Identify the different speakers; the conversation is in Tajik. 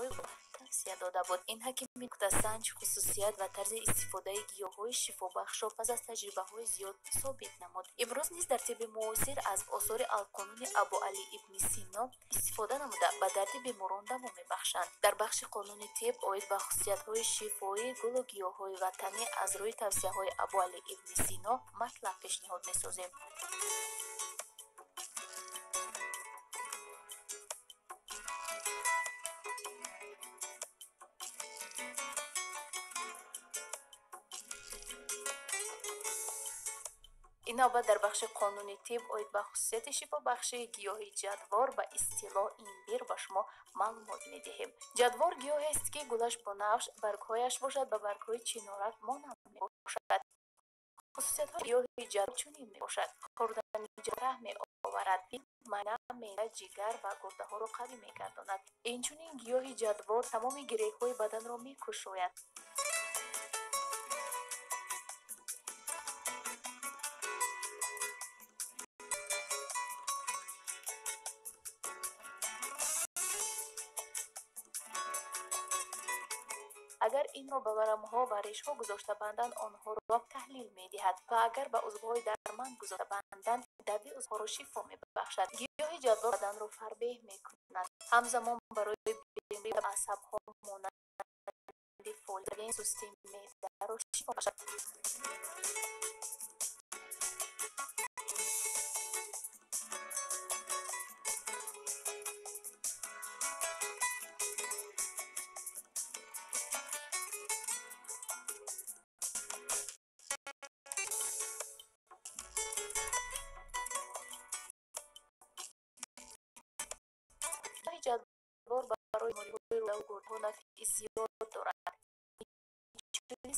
Speaker 1: давоҳои тавсия дода буд. Ин ҳакими нуктасанҷ хусусият ва тарзи истифодаи гиёҳҳои шифобахшро пас аз таҷрибаҳои зиёд собит намуд. Имрӯз низ дар тибби муосир аз осори Алқонуни Абуалӣ ибни Сино истифода намуда, ба дарди беморон даво мебахшанд. Дар бахши қонуни тиб оид ба хусусиятҳои шифоии гулу гиёҳҳои ватанӣ аз рӯи тавсияҳои Абуалӣ ибни Сино матлаб пешниҳод месозем. Ин навбат дар бахши қонуни тиб оид ба хусусияти шифобахшии гиёҳи ҷадвор, ба истилоҳ имбир, ба шумо маълумот медиҳем. Ҷадвор гиёҳест, ки гулаш бунафш, баргҳояш бошад ба баргҳои чинорак монанд мебошад. Хусусиятҳои гиёҳи ҷадвор чунин мебошад: хӯрдани ҷадвор меоварад, майна, меъда, ҷигар ва гурдаҳоро қавӣ мегардонад. Инчунин гиёҳи ҷадвор тамоми гиреҳҳои баданро мекушояд. Агар инро ба варамҳо ва решҳо гузошта банданд, онҳоро таҳлил медиҳад ва агар ба узвҳои дарманд гузошта банданд, дарди узвҳоро шифо мебахшад. Гиёҳи ҷадвор баданро фарбеҳ мекунад. Ҳамзамон барои бемории асабҳо монанди фолиген, сустии меъдаро шифо мебахшад. Ҷадвор барои бемориҳои рӯдаву гурдаҳо нафъи зиёд дорад. Инчунин